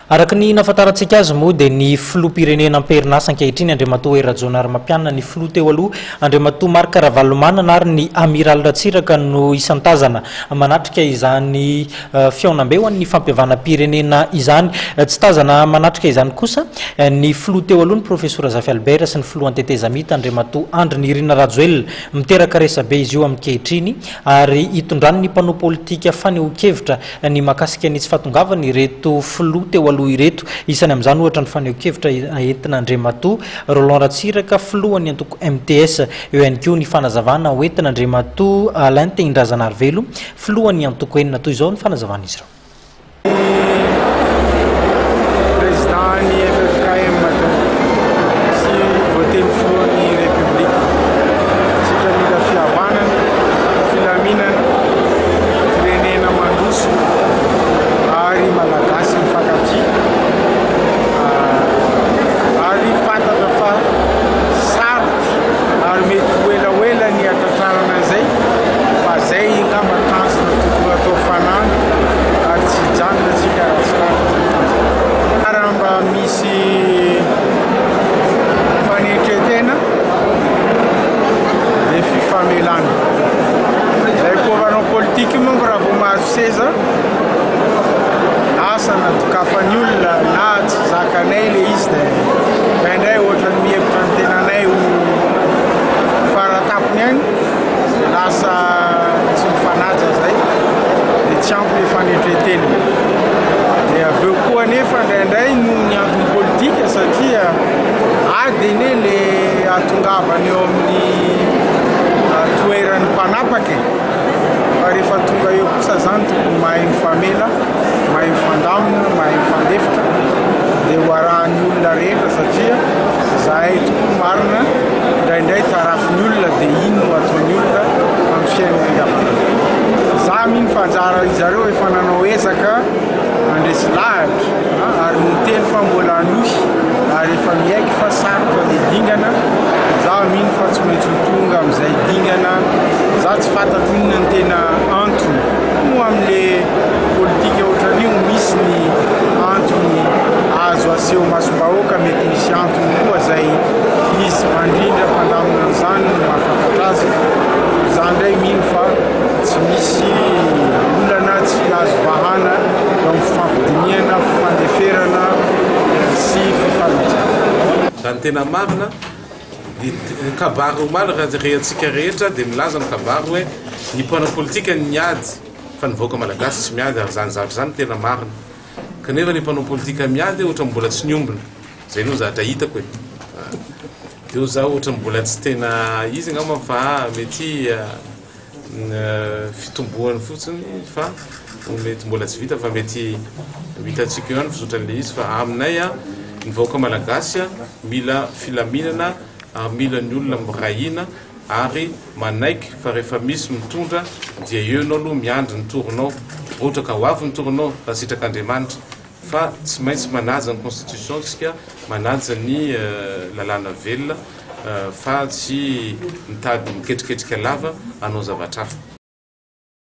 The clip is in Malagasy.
Araka ny nahafantarantsika azy moa dia ny filoham-pirenena am-perinasa ankehitriny Andriamatoa Hery Rajaonarimampianina, ny filoha teo aloha Andriamatoa Marc Ravalomanana ary ny Amiraly Ratsiraka no isan-tazana manatrika izany fihaonambe ho an'ny fampihavanam-pirenena izany. Tsy tazana manatrika izany kosa ny filoha teo aloha ny Profesora Zafy Albert sy ny filohan'ny tetezamita Andriamatoa Andry Nirina Rajoelina. Miteraka resabe izy io ankehitriny ary itondran'ny mpanao politika fanehoan-kevitra ny mahakasika ny tsy fahatongavan' ireto filoha teo aloha ireto. Isany amin'izany ohatra ny fanehoan-kevitra entin'Andriamatoa Roland Ratsiraka, filohan'ny antoko mts. Eo ihany koa ny fanazavana hoentin'Andriamatoa Alain Tehindrazanarivelo, filohan'ny antoko enina. Toy izao ny fanazavan'izy ireo. Président ny ffkm teo sy voateny filohan'ny République. Tsika mila fihavanana, filaminana, firenena mandroso ary Malagasy mifankatia ary fantatra fa sarotra ary mety ho elaela ny hatratrarana an'izay fa zay angamba tanjona tokony atao fanamby ary tsy hijanona tsika raha tsy tratra izay tanjona. Raha mba misy fanetren-tena dia fifamelana. Izay koa mpanao politika io manko raha vao mahazo seza lasa na dokafan'ny olona na tsy zakanay le izy dia indraindray ohatran'ny mihevitra ny tenanay ho faratapony ihany dia lasa tsy mifanaja zay dia tsy ampy le fanetren-tena. Dia avy eo koa anefa indraindray noho ny antony politika satria ady anie le ahatongavana eo amin'ny toeran'ny mpanapaka e. Fa rehefa tonga eo kosa zany tokony mahay mifamela, mahay mifandamina, mahay mifandefitra dia ho arahan'ny olona rehetra satria zahay tokoa marina indraindray tarafin'ny olona dia iny no ataon'ny olona amin'ny fiainana andavanandro. Za mino fa anjaran'izareo efa nanao ezaka handresy lahatra ary niteny fa mbola hanohy ary efa miaiky fa sarotra le dingana, za mino fa tsy maintsy ho tonga amin'izay dingana, za tsy fantatro inona ny tena antony moa amin'le politika ohatran'io misy ny antony azo aseho masom-bahoaka, mety misy antony koa zay izy mpandrindra mpandamina an'izany no mahafantatra azy, za ndray mino fa tsy misy olana tsy azo vahana eo amin'ny fifampidinihana, fifandeferana sy fifanajana. Raha ny tena marina, ny kabary omaly raha re antsika rehetra dia milaza ny kabary hoe ny mpanao politika no miady fa ny vahoaka malagasy tsy miady ary izany zavatra izany no tena marina. Kanefa ny mpanao politika miady ohatran'ny mbola tsy niombona. Izay aloha ny zavatra hitako e. Dia hoy za ohatran'ny mbola tsy tena izy angamba fa mety fitomboany fotsiny fa mety mbola tsy vita fa mety ho hitantsika eo ihany ny fizotran'ilay izy fa aminay ny vahoaka malagasy mila filaminana ary mila ny olona miray hina ary manaiky fa rehefa misy mitondra dia eo ianao aloha miandry ny torinao ohatra ka ho avy ny torinao raha sitrak'Andriamanitra fa tsy maintsy manaja ny constitution tsika, manaja ny lalàna velona fa tsy mitady miketriketrika lava hanao zavatra hafa.